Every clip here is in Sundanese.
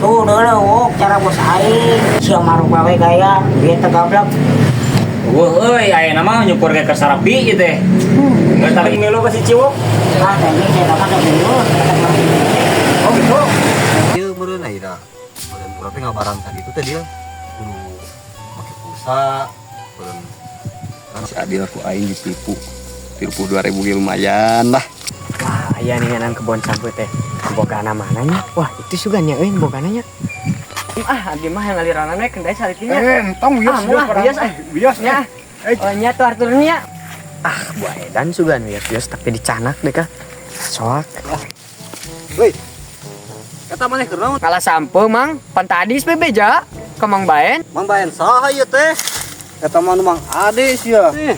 Tuh deuleu cara bos aing. Sia maruk bae gaya, dia teh gablek. Wah, euy, aya nama nyukur ge keur sarapi ieu teh. Nggak tarik milu ka si Ciwok. Ah, teh ini saya dapat dulu. Oh gitu. Ieu meureun ayeuna. Meureun urang teh ngabarang tadi itu teh dia kudu make pulsa, meureun. Si Adil ku aing ditipu. Tipu 2000 ge lumayan lah. Wah, aya ninganan kebon sampeu teh. Bogana mana nya? Wah, itu sugan nya euy bogana nya. Ah, abdi mah yang aliran we kendai salitinya. Eh, entong wios Ah, mulah, wios ah. Wios Nya. Oh, nya tuh arturnya. Ah, buah edan sugan wios-wios tapi dicanak deh kah. Soak. Woi. Eta maneh keur naon? Kalah sampeu, Mang. Pan tadi bebeja ke Mang Baen. Mang Baen saha ieu teh? Eta mah nu Mang Ade sia. Eh,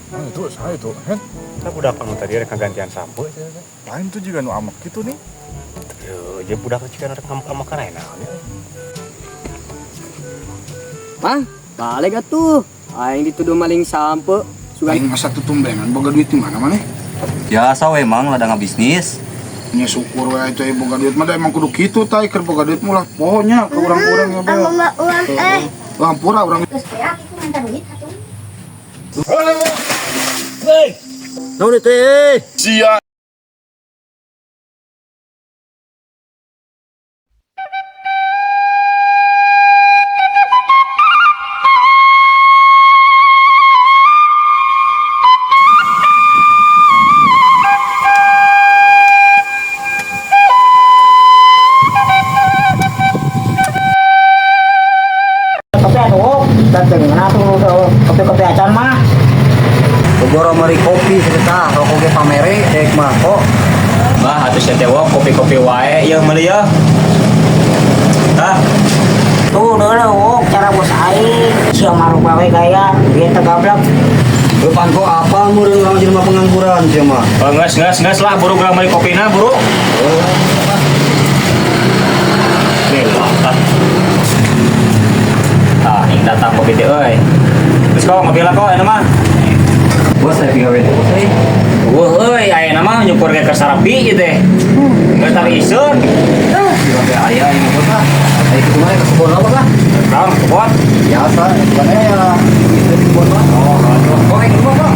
Ah, itu saya itu, Hen. Kita budak anu tadi rek gantian sampeu cenah teh. Lain tuh juga nu amek gitu nih. Yo, jeung budak teh rek ngamak-amakan aya naon ya. Mang, balik atuh. Aing dituduh maling sampeu. Sugan Aing masa tutumbengan boga duit di mana maneh? Biasa we Mang ladang bisnis. Nya syukur we itu boga duit mah da emang kudu kitu tah keur boga duit mulah pohonya ke urang-urang ya Anu mah uang eh. Hampura urang. Geus beak itu minta duit atuh. Naon ieu teh? Sia. Kopi atuh, dateng atuh kopi-kopi acan mah. Bogor mari kopi cerita rokok ge pamere dek mah kok. Bah, atuh sia teh wok kopi-kopi wae ieu meuli yeuh. Tah, Tuh deuleu cara bos aing. Sia maruk bae gaya, dia teh gablek. Depan kok apa meureun urang jelema pengangguran sia mah. Oh, geus geus geus lah buru urang meuli kopina buru. Nih, tah. Tah, ini datang kopi teh euy. Terus kok ngopi lah kok, enak mah. Bos saya pigawe deh bos euy. Wah, euy, aya nama nyukur ge keur sarapi ieu teh. Geus tarik iseun. Pigawe aya ini bos lah. Ayo kitu mah ke kebon apa lah? Naon kebon? Biasa, bukan ya. Itu di kebon mah. Oh, kok kayak gitu Pak?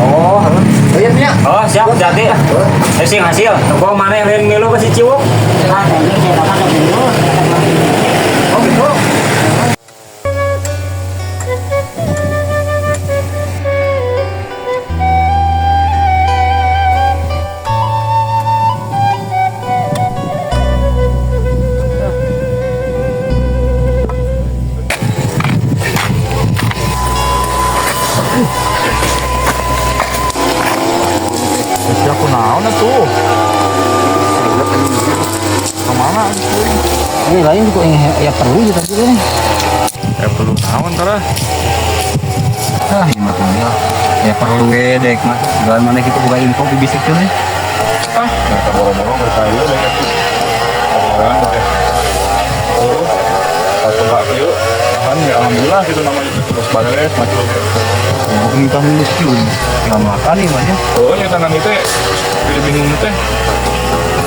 Oh, heeh. Iya nya. Oh, siap, jadi. Eh, sing hasil. Kok mana yang lain milu ke si Ciwok? Ah, teh ini saya dapat dulu. Oh gitu. Sia kunaon atuh? Kemana anjing? Ini lain juga ya perlu ya tadi nih. Ya perlu naon tara? Ah, ini mah tinggal. Ya perlu ge dek mah. Jalan mana kita buka info di bisik tuh nih. Ah, nyata boro-boro berkaya deh atuh. Orang teh. Oh, atau enggak kieu? Kan ya alhamdulillah gitu namanya terus beres macul. Bukan kamu miskin. Nggak makan nih mas ya. Oh, nya tangan itu jadi bingung teh.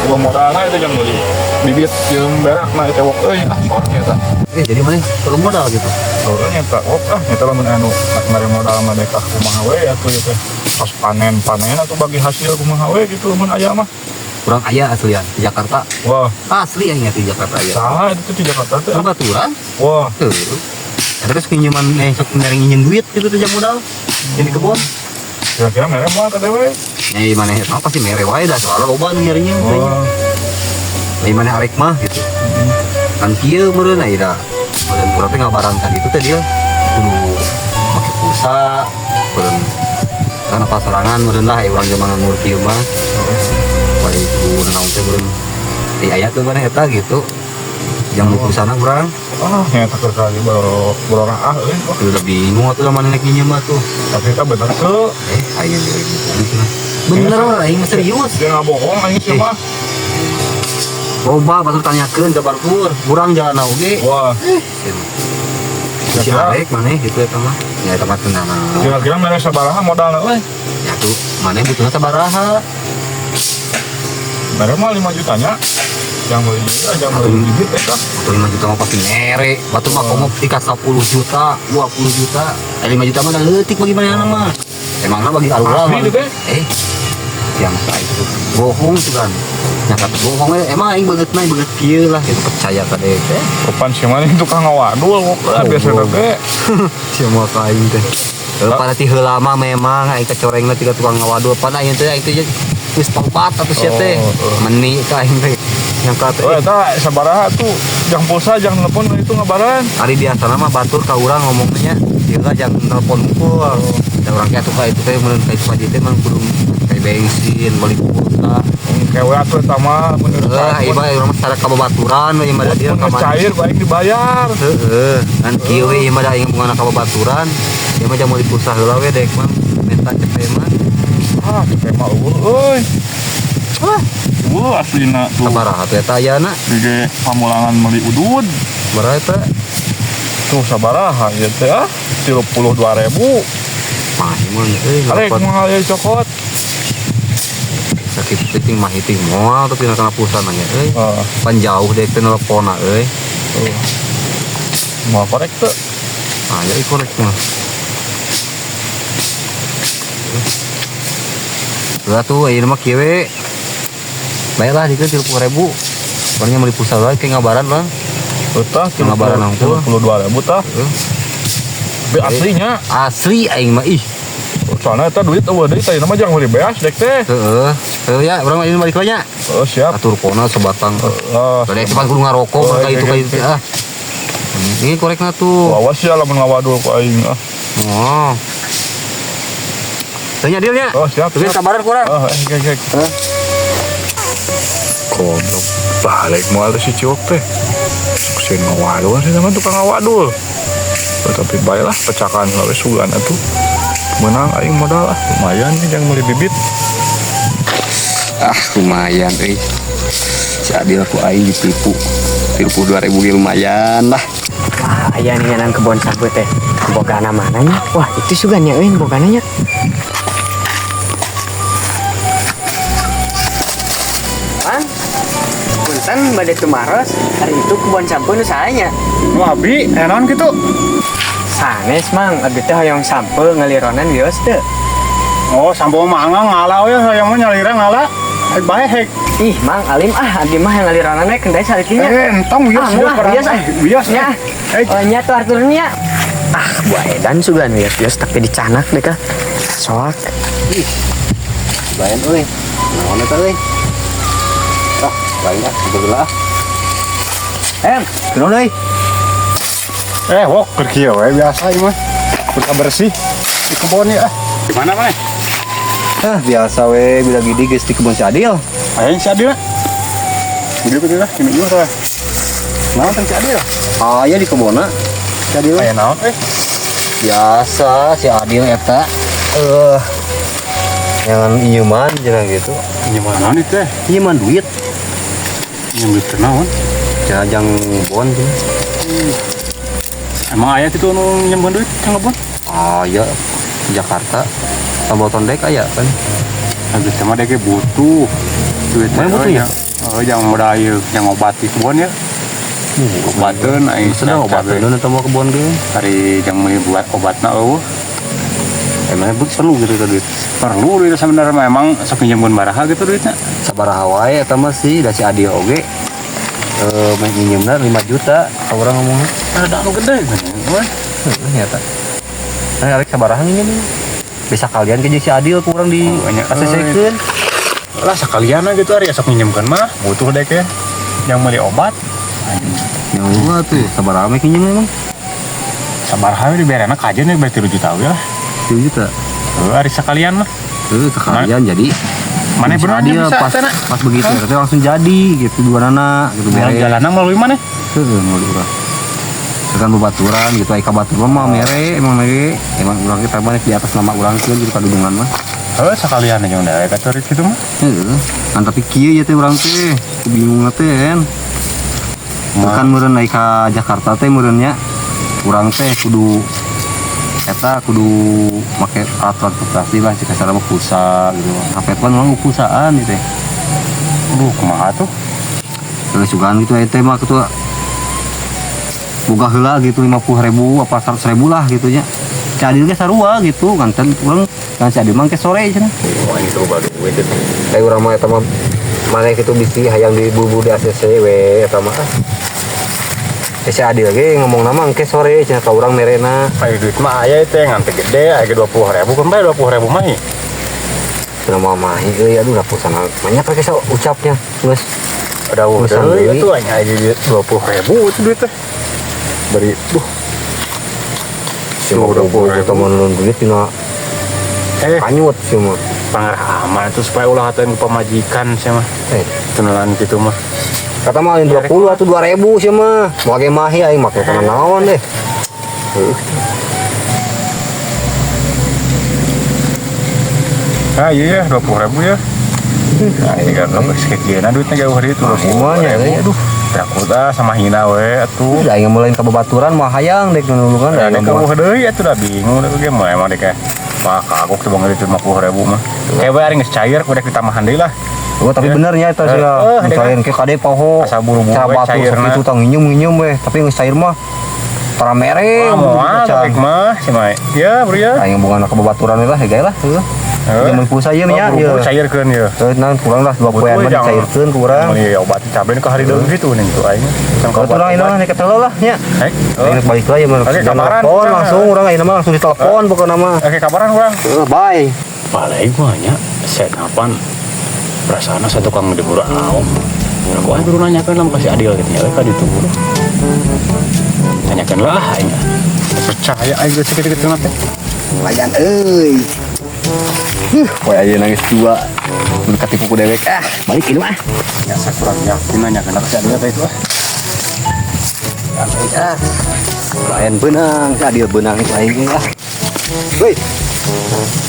Gua modalna itu jang beli bibit jeung berak nah itu wok euy ah soalnya eta. Eh jadi mana perlu modal gitu. Soalnya eta wok ah nyata lamun anu mere modal mah dek ah kumaha we atuh ieu teh. Pas panen-panen atau bagi hasil kumaha we gitu lamun aya mah. Kurang aya aslian di Jakarta. Wah, Asli yang di Jakarta ya. saha itu tuh di Jakarta teh. Baturan. Wah, Tuh. Terus pinjaman sok nyari nginjem duit gitu tuh jam modal. Ini kebon. Kira-kira mere moal teh we. Ya mana apa pasti mere wae dah soalnya loba nu nyarinya. Wah, Lain mana arek mah gitu. Kan kieu meureun aya. Meureun urang teh ngabarang tadi itu teh dia kudu make pulsa, meureun karena pasarangan meureun lah urang zaman nganggur kieu mah. Bari kudu naon teh meureun di aya tuh mana eta gitu. Yang pulsana urang ah nyata keur kali baru baru ah euy. Wah, udah bingung atuh mana naik nginjem mah tuh. tapi eta bener teu. Eh, aing cenah. Bener aing mah serius. Dia nggak bohong aing sih mah. Loba batur tanyakeun ka batur, urang jalan oge. Wah, Si arek maneh gitu eta mah. Ya eta mah tenang. Kira-kira mere sabaraha modalna euy? Ya tuh, maneh butuhna sabaraha? Mere mah 5 jutanya. Jang meuli deui, jang meuli bibit eta. 5 juta mah pasti mere. Batur mah komo tika 10 juta, 20 juta. 5 juta mah da leutik bagi manehna mah. Emangna bagi alura mah. Yang itu bohong tuh kan. Nyata bohong emang aing beungeutna beungeut kieu lah gitu percaya ka deui teh. Kapan sih mana tukang ngawadul kok biasa teh. Sia moal ka aing teh. Pada ti heula mah memang aing kecorengna tiga tukang ngawadul pada aing teh geus taubat atuh sia teh. Meni ka aing teh. Yang kata oh eta sabaraha tuh jang pulsa jang telepon itu ngabaran. Ari biasana mah batur ka urang ngomongnya nya ieu jang telepon unggul. Da urang kieu atuh ka itu teh mun ka itu teh mah kudu kayak bensin beli pulsa. Kewe atuh eta mah mun ieu mah urang mah secara kababaturan we mah da dia ka mana. Cair baik dibayar. Heeh. Ngan kieu we ieu mah da aing bungana kababaturan. Ieu mah jang meuli pulsa heula we dek mah minta cepe mah. Ah, cepe mah eueuh euy. Wah, wah aslina tuh. Sabaraha tuh eta ayana? Di pamulangan meuli udud. Sabaraha eta? Tuh sabaraha ieu teh ah? 32.000. Mah ieu mah euy. Arek moal ieu cokot. Sakit teuing mah hiting moal tapi kana pulsa nanya euy. Pan jauh dek teh nelponna euy. Moal korek teu. Ah, ya korek mah. Udah tuh ieu mah kieu we. Baiklah dikeun 30.000. Orangnya meuli pulsa lagi kayak ngabaran bang. Betah ngabaran nangkul. 32.000 tah. Tapi aslinya. Asli aing mah ih. Soalnya eta duit eueuh deui tadi mah jangan meuli beas dek teh. Heeh. Heeh ya, urang mah balik lagi nya. Heeh, siap. Atur pona sebatang. Heeh. Tadi cepat kudu ngarokok ka itu ka itu ah. Ini korekna tuh. Awas ya lamun ngawadul ku aing ah. Oh. Tanya dealnya. Oh, siap. Terus kabaran kurang. Oh, oke oke. Goblok balik moal si Ciwok teh. Sukses ngawadul sih sama tukang ngawadul. Tapi baiklah pecakan lawe sugan atuh. Menang aing modal ah lumayan nih jang meuli bibit. Ah lumayan euy. Si Adil ku aing ditipu. 32.000 ge lumayan lah. Wah, aya ngeunang kebon sampeu teh. Bogana mana nya? Wah, itu sugan nya euy bogana nya. Mang, punten bade tumaros, hari itu kebon sampeu nu saha nya? Nu abi, aya naon kitu? Sanes Mang, abdi teh hoyong sampeu ngalironan wios teu. Oh, sampeu mah ngala we hoyong mah nyalira ngala. Hek bae hek. Ih, Mang, alim ah abdi mah yang ngalironan we kendai saliki nya. Entong wios wios ah, wios nya. Oh nya tuh arturnya. Ah, buah edan sugan wios-wios tapi dicanak deh kah. Soak. Ih. Bayan euy. Naon eta euy? Ah, lain ah, sebelah. Kunaon euy? Wok keur kieu we biasa ieu mah. Keur bersih di kebon ya. Gimana maneh? Ah, biasa we bila gidi geus di kebon si Adil. Aya si Adil. Gede gede lah, ini juga tah. Naon teh si Adil? Aya di kebonna. Si Adil. Aya naon euy? Biasa si Adil eta. Jangan inyuman jangan gitu. Inyuman naon itu teh? Inyuman duit. Inyuman duit naon? Jangan jang bon cenah. Emang aya kitu nu nyembon duit kang ngebon? Aya Jakarta. Tambah tondek aya kan. Habis sama dek butuh duit. Mana butuh ya? Oh, jangan modal ieu, yang obat di kebon ya. Obateun aing sedang obateun eta mah kebon ge. Hari jang meuli buat obatna eueuh. Emangnya perlu gitu tadi duit? Perlu duit sebenarnya memang sok nyembon baraha gitu duitnya. Sabaraha wae eta mah sih da si Adil oge. Minjemna 5 juta ka urang ngomongna. Ada anu gede Heeh nyata. Nah, arek sabaraha nginjem? Bisa kalian ke si Adil kurang di ACC-keun. Lah sekalian gitu ari sok minjemkeun mah butuh dek ya. Yang beli obat. Yang tuh sabaraha mah minjem emang? Sabaraha we diberena kajen we 3 juta we lah. 3 juta. Heuh ari sekalian mah. Heuh sekalian jadi mana bener bisa pas begitu teh langsung jadi gitu dua nana gitu beres. Jalanna melalui mana? Heuh melalui urang. Kan babaturan gitu ai ka batur mah mere emang mere emang urang kita mah di atas nama urang kieu gitu kadudungan mah. Heuh sekalian aja udah ka turis gitu mah. Heeh. Kan tapi kieu ya teh urang teh bingung teh kan. Kan meureun naik ka Jakarta teh meureun nya urang teh kudu eta kudu make alat transportasi lah cik kasar mah pulsa gitu. HP pan urang pulsaan gitu teh. Duh kumaha tuh? Sugan gitu aya teh mah ketua boga heula gitu 50.000 apa 100.000 lah gitu nya. Si Adil ge sarua gitu nganten urang kan si Adil mah ke sore cenah. Wah, ini coba duit itu. Eh urang mah eta mah maneh kitu bisi hayang diburu-buru di ACC we eta mah. Eh si Adil ge ngomong nama engke sore cenah ka urang merena. Ayo duit mah aya itu yang nganti gede, aya 20.000, kan bae 20.000 mah. Cenah mah mahi euy aduh da pulsana banyak we ucapnya. Geus Ada Urusan udah deui. itu hanya aja 20.000 itu duit teh. Beri duh. Si mah udah temen duit dina kanyut sih mah. Pangarah aman itu supaya ulah hateun ku pamajikan sih mah. Tunulan gitu mah. Kata mah lain 20 atau 2.000 sih mah. Mau ge mahi aing make kana naon deh. Ah iya ya 20.000 ya. Nah, ini kan lo sekian duitnya jauh hari itu loh. Semuanya, ya. Aduh, takut ah sama hina we atuh. Udah aing mulai ka babaturan mah hayang dek nulungan Nah, dek kamu deui atuh dah bingung deh ge mah emang dek wah kagok tuh bang itu 50.000 mah. Kayak we ari geus cair kudu ditambahan deui lah. Oh, tapi bener nya eta sih ya. Cair ke kade poho. Asa buru-buru Cara we batur cairna. sakitu tang nyium-nyium we, tapi geus cair mah tara mere. Ah, moal dek mah si mah. Ya, bro ya. Aing boga ka babaturan we lah hegai lah heuh. Zaman pulsa ieu nya Buru-buru cairkeun ieu. Heuh, nang kurang lah 2 poean mah dicairkeun ku urang. Meuli obat cabe ka hari deui gitu ning tuh aing. Kalau urang ini mah nek ketelo lah nya. Aing balik lah ya mah. Oke, kabaran. Telepon langsung urang ayeuna mah langsung ditelepon pokona mah. Oke, kabaran urang. Heuh, bye. Balik mah nya set apaan? Perasaan asa tukang diburu aom. Aku aing kudu nanyakeun lah kasih Adil gitu nya ka ditu. Tanyakeun lah aing. Percaya aing geus kitu-kitu teh. Lumayan euy. Poe aja nangis dua. Mun katipu ku dewek ah, balik ini mah. Ya saya kurang yakin nanyakeun ka si Adil teh itu ah. Ah. Lain benang, si Adil benang itu aing ah. Woi.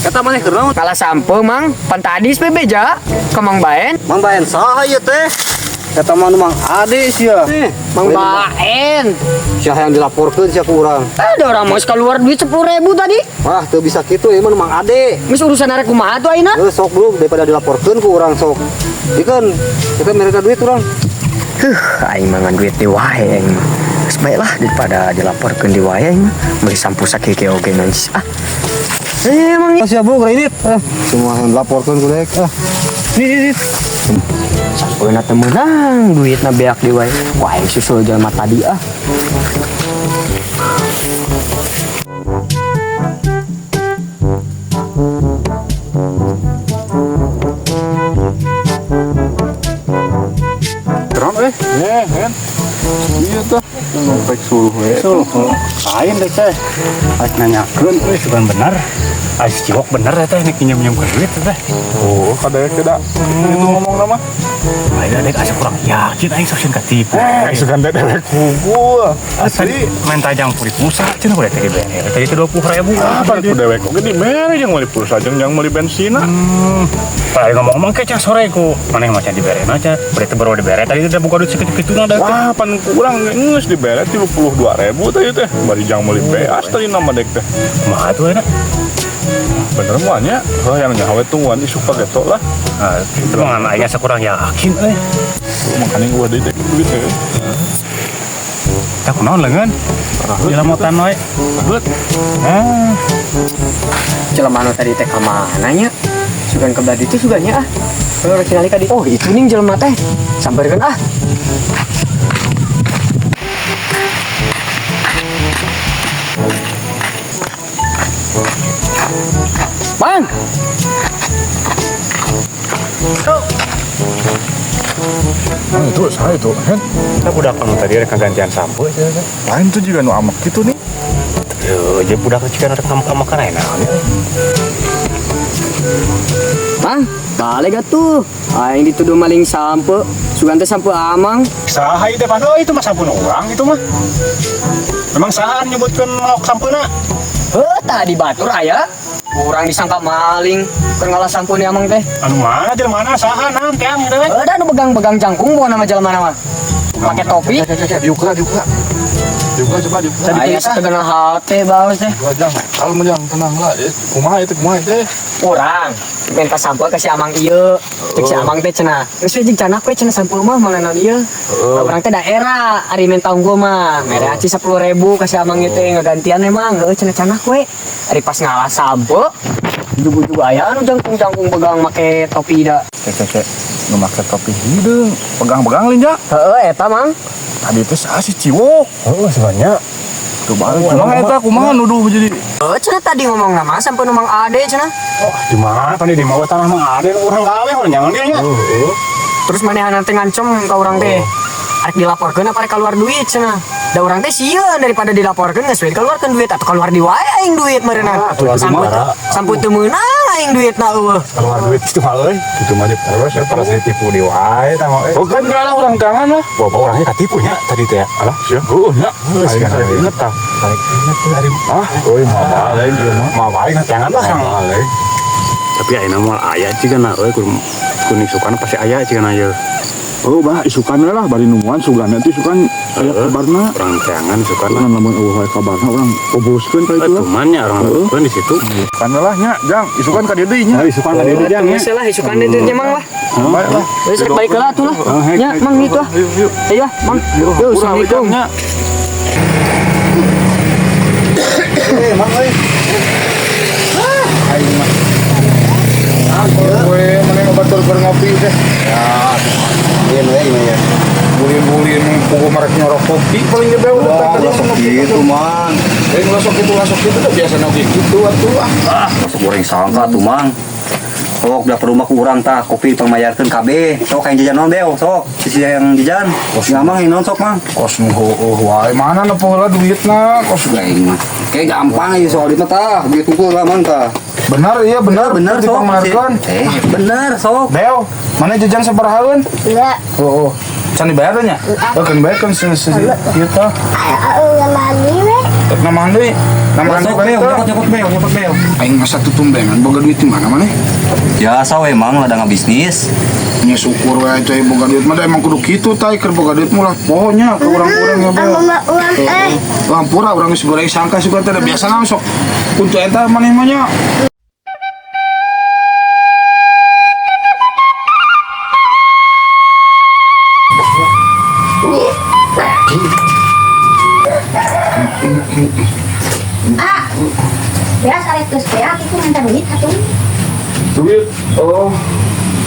Kata maneh keur naon? Kalah sampe mang, pan tadi SPB ja, ke Mang Baen. Mang Baen saha ieu teh? Kata mah nu Mang Ade sia. Mang Baen. Sia yang dilaporkeun sia ku urang. Ada orang mau keluar duit 10.000 tadi. Wah, teu bisa kitu ieu mah nu Mang Ade. Geus urusan arek kumaha tuh ayeuna? Heuh, sok dulu daripada dilaporkeun ku urang sok. Dikeun, kita mereka duit urang. Huh, aing mah ngan duit di wae aing mah. Geus bae lah daripada dilaporkeun di wae aing mah. Meuli sampu sakieu oge najis ah. Emang Sia bro, kredit. Semua yang dilaporkeun ku dek. Ah. Nih, nih, nih. Sampeuna teu meunang duitna beak di wae. Wah, aing susul jelema tadi ah. Terang eh. Kan. Iya tah. Ngumpek suluh we. Suluh. Lain deh teh. Aing nanyakeun euy sugan bener. Aing si Ciwok bener teh nek nginjem-nginjem duit teh. Oh, kadek teh da. Itu ngomong nama. Aing dek asa kurang yakin aing sok sieun katipu. Sugan teh dewek hungkul. Asli main tajang puri pulsa cenah udah teh dibere. Tadi itu 20.000. Ah, pan ku dewek oge dibere jeung meuli pulsa jeung yang meuli bensina. Padahal ngomong-ngomong ke cah sore ku maneh mah can dibere mah cah. Berarti baru dibere tadi udah buka duit sekitu-kitu na da. Wah, pan ku urang geus dibere 32.000 tadi teh. Bari jang meuli beas tadi nama dek teh. Kumaha tuh enak? Bener mah nya. Heuh, yang nyaho we tungguan isuk pageto lah. Nah, itu mah aing asa kurang yakin euy. Makanya gua deui dek duit teh. Tah kunaon leungeun? Dilamotan we. Rahut. Ah. Jelema nu tadi teh ka mana nya? Sugan ke belah ditu sugan nya ah. Kalau rek tingali ka ditu. Oh, itu ning jelema teh. Sampeurkeun ah. Bang. Nah, itu saya itu, Hen. Kita budak anu tadi rek gantian sampo cenah teh. Lain tuh juga nu amek gitu nih. Heuh, jeung budak teh cikan rek ngamak-ngamakan aya naon ya. Bang, balik atuh. Aing dituduh maling sampo. Sugan teh sampo amang. Saha ieu teh pan? Oh, itu mah sampun urang itu mah. Memang saha nyebutkeun melok sampeuna? Heuh, tadi batur aya. Urang disangka maling. Keur ngalah sampun amang teh. Anu mana jelema mana saha naon teang teh? Heuh, da anu begang-begang jangkung bukan nama jelema mah. Pakai topi. Diuk lah, diuk lah. Dibuka coba dibuka. Aya setengah hati baos teh. Dua jam. Kalau mau jam tenang lah. Kumaha itu kumaha itu. Urang minta sampeu ke si Amang ieu. Cek si Amang teh cenah. Geus we jeung canah we cenah sampeu mah malah naon ieu. Urang teh daerah ari minta unggul mah. Mere aci 10.000 ka si Amang ieu teh ngagantian emang heueuh cenah canah we. Ari pas ngalah sampeu jugu-jugu aya anu jangkung-jangkung pegang make topi da. Cek cek cek. Nu make topi hideung. Pegang-pegang linja. Heeh eta Mang. Tadi teh saha si Ciwok. Oh, sebanyak. Tuh baru kumaha eta kumaha nuduh jadi. Heuh cenah tadi ngomong nama sampeu nu Mang Ade cenah. Oh, di mana tadi di bawah tanah Mang Ade urang gawe urang jangan dia nya. Terus manehna teh ngancem ka urang teh. Arek dilaporkeun apa arek keluar duit cenah. Da urang teh sieun daripada dilaporkeun geus we dikeluarkeun duit atau keluar di wae aing duit meureunna. Ah, keluar Sampeu kumaha? sampeu teu meunang aing duitna eueuh. Keluar duit itu mah euy. Itu mah terus ya Terus ditipu di wae tah mah euy. Oh kan kalah orang tangan lah. Bawa orangnya katipu nya tadi teh. Alah, Sia, heueuh nya. Heuh, Aing sekarang saya inget tah. balik inget tuh hari Ah, euy mah balik ieu mah. mah wae jangan lah. Balik. Tapi ayeuna moal aya cigana euy kudu kuning sukana pasti aya cigana ieu. Oh, bah isukan we lah bari nungguan sugan nanti isukan aya kabarna. Urang teangan sukana. Urang lamun eueuh wae kabarna urang oboskeun ka itu lah. Cuman nya urang Heeh. lakukan di situ. Kan lah nya, Jang, isukan ka dieu deui nya. Nah, isukan ka dieu deui jang nya. Geus lah isukan deui nya Mang lah. Baik lah. Geus rek balik heula atuh lah. Hek, Nya hek. Mang gitu ah. Yuk, yuk. Ayo ah, Mang. Yo, Assalamualaikum. Nya. Eh, Mang euy. Aing mah. Gue mana batur keur ngopi teh. Iya, we ini ya. Bulin-bulin pugu merek nyorok kopi paling gede udah Wah, tadi ulah sok gitu, Mang. Eh ngelasok gitu ngelasok gitu tuh biasa oge gitu atuh ah. Masuk goreng sangka tuh mang. Sok udah perlu mah kurang tah kopi pangmayarkeun kabeh. Sok yang jajan naon beo sok. Sisi yang jajan. Ya mang yang naon sok mang. Kos nu heueuh wae mana nepo heula duitna kos Aing mah. Kayak gampang aja soal duit mah tah. Duit unggul lah mang tah. Benar iya benar Bener sok. dipangmayarkeun. Eh bener sok. Beo, mana jajan sabarahaeun? Enggak. Oh, oh. Can dibayar teh nya? Oh, kan bayar kan si si ieu tah. Namahan deui we. Namahan deui. Namahan Sok deui beo teh. nyokot nyokot beo nyokot beo. Aing masa tutumbengan boga duit di mana maneh? Biasa we mang ladang bisnis. Nya syukur we coy boga duit mah da emang kudu kitu tah keur boga duit mulah pohonya ke urang-urang ya Anu Beo. mah uang eh. Lampura urang geus goreng sangka suka teh da biasa sok untuk eta maneh mah nya. Ah. Beas arek geus beak itu minta duit atuh. Duit oh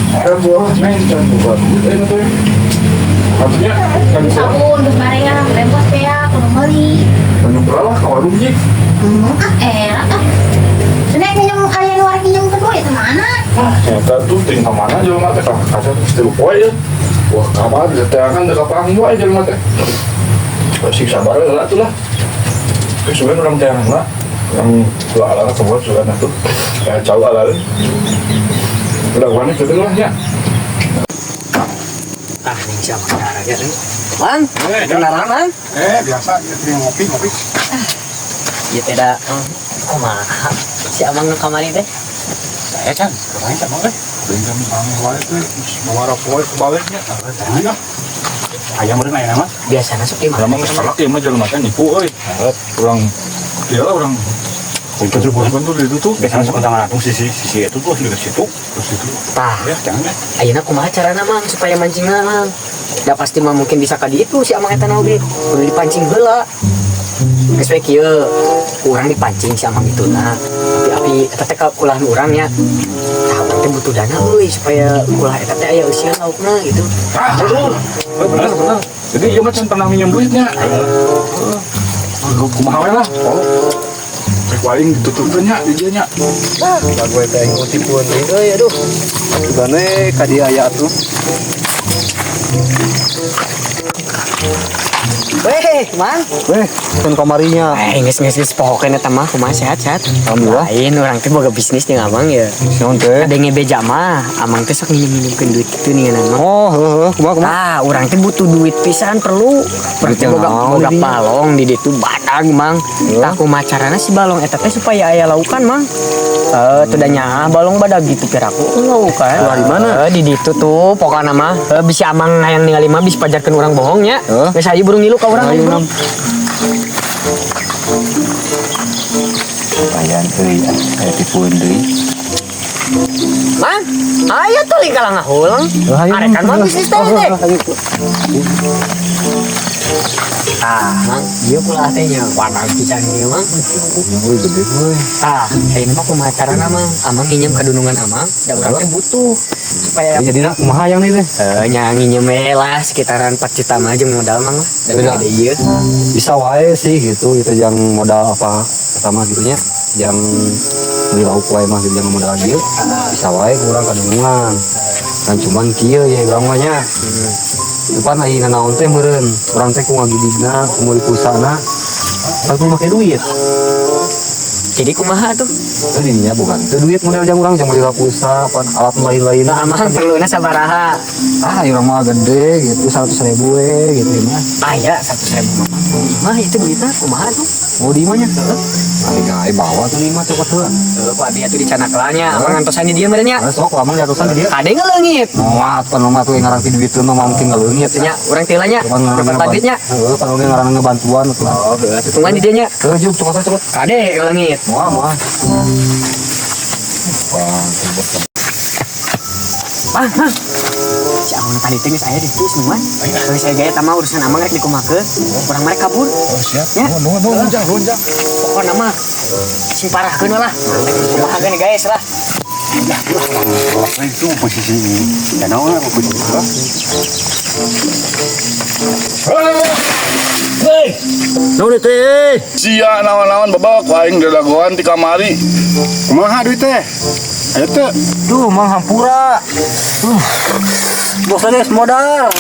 kan buah neng kan buah duit eh teh. Artinya kan Sabun geus bareang, lempos beak kudu meuli. Banyak lah ka warung jik. Ah, era ah. Cenah minjem aya nu arek minjem ke duit mana? Ah, ternyata tuh ting ka mana jelema teh ka kaca tilu poe ya. Wah, kabar diteangan teh ka panggung wae jelema teh. Sing sabar heula tuh lah. Kesuwen urang teangan lah. Yang dua ala semua sudah tuh. Kayak jauh ala. Udah gua nih gitu lah ya. Ah, ning si Amang darah ya. Mang, kenalan Mang. Eh, biasa ya ngopi ngopi. Ieu teh da kumaha si Amang nu kamari teh? Saya can, orangnya sama euy. Bengkam aneh wae teh, bawa poe kebaliknya. Iya. Ayam meureun aya mah. Biasana sok di mana? Lama geus telak ieu mah jelema teh nipu euy. Urang ieu lah urang Tujuh tuh itu tuh. Biasanya sok tangan atung sisi sisi itu tuh di situ. Terus itu. Tah, Ya, jangan deh. ayeuna kumaha carana Mang supaya mancingna Mang? Da pasti mah mungkin bisa ka ditu si Amang eta na oge. Kudu dipancing heula. Geus we kieu, urang dipancing si Amang itu nah. Tapi api eta teh ka ulah nu urang nya. Tah urang teh butuh dana euy supaya ulah eta teh aya eusian laukna gitu. Ah, betul. Bener, bener. Jadi ieu mah can pernah minjem duitnya. Heeh. Kumaha we lah. Oh. Rek waing ditutupkeun nya di dieu nya. Lagu eta aing tipuan deui. Euy aduh. Sugane ka dieu aya atuh. Weh, Mang. Weh, kan kamarinya. Eh, geus geus geus pohokeun eta mah kumaha sehat sehat. Alhamdulillah. Lain urang teh boga bisnis jeung Amang ya. Naon teh? Ada ngebeja mah, Amang teh sok nginjem-nginjemkeun duit kitu ninganan mah. Oh, heuh, kumaha kumaha. Ah, urang teh butuh duit pisan perlu. Urang teh Duit boga naon boga ini? balong di ditu badag, Mang. Tah kumaha carana si balong eta teh supaya aya laukan, Mang. Eh, teu da nyaah balong badag gitu piraku laukan. Wah, di mana? Eh, di ditu tuh pokokna mah. Eh, bisi Amang hayang ningali mah bisi pajarkeun urang bohong nya. Heuh. Geus hayu burung ngilu ka urang. Hayu, hayu, Nam. burung. Lumayan euy, aya tipueun deui. Mang, ayo tuh lingkalang ngahulang. Arekan mah bisnis teh teh. Tah, Mang, ieu pula teh nya warna pisan ieu, Mang. Euy, gede euy. Tah, ayeuna mah kumaha carana, Mang? Amang nginjem kadunungan Amang, da urang teh butuh supaya Jadi nak kumaha yang nih teh? Eh, nya nginjem we lah sekitaran 4 juta mah jeung modal, Mang, lah. Dan Beda. gede ieu. Bisa wae sih gitu, itu yang modal apa pertama gitunya, yang beli lauk wae mah gitu, yang modal ieu. Bisa wae kurang kadunungan. Kan cuman kieu ya urang mah nya. Depan aya nanaon teh meureun, urang teh ku ngagidigna, ku meuli pulsana. Kan kudu make duit. Jadi kumaha tuh? Tadi dinya bukan teu duit modal jang urang jang meuli pulsa, pan alat lain-lain. Nah, Amang perluna sabaraha? Ah, urang mah gede gitu, 100 ribu we gitu mah. Ah ya, 100 ribu mah. Mah itu duitnya kumaha tuh? Mau di mana? Nah, gawe bawa tuh lima cokot heula. Heuh, ku abi atuh dicanak lah nya. Amang ngantosan di dieu meureun nya. Nah, sok amang diatusan di dieu. Kade ngeleungit. Moal pan mah tuh ngarang ti duit mah mungkin ngaleungit. Nya, urang teh nya. Dapat duitnya. Heeh, pan oge ngaran ngebantuan atuh. Oh, heuh, tutunggan di dieu nya. Heuh, juk cokot cokot. Kade ngeleungit. Moal moal. Wah, Bang, Bang. Si Amang tadi teh geus aya di dieu semua. Geus saya gaya tama urusan Amang rek dikumakeun. Urang mereka kabur. Oh, siap. Ya. Nuhun, nuhun, nuhun, jang, nuhun, jang. Pokokna mah sing parahkeun lah. Kumaha geun guys lah. Itu posisi danau lah posisi itu. Naon teh? Eh? Sia naon-naon babak ku aing dadagoan ti kamari. Kumaha duit teh? Ayo teh. Duh, mang hampura. Bos geus modal.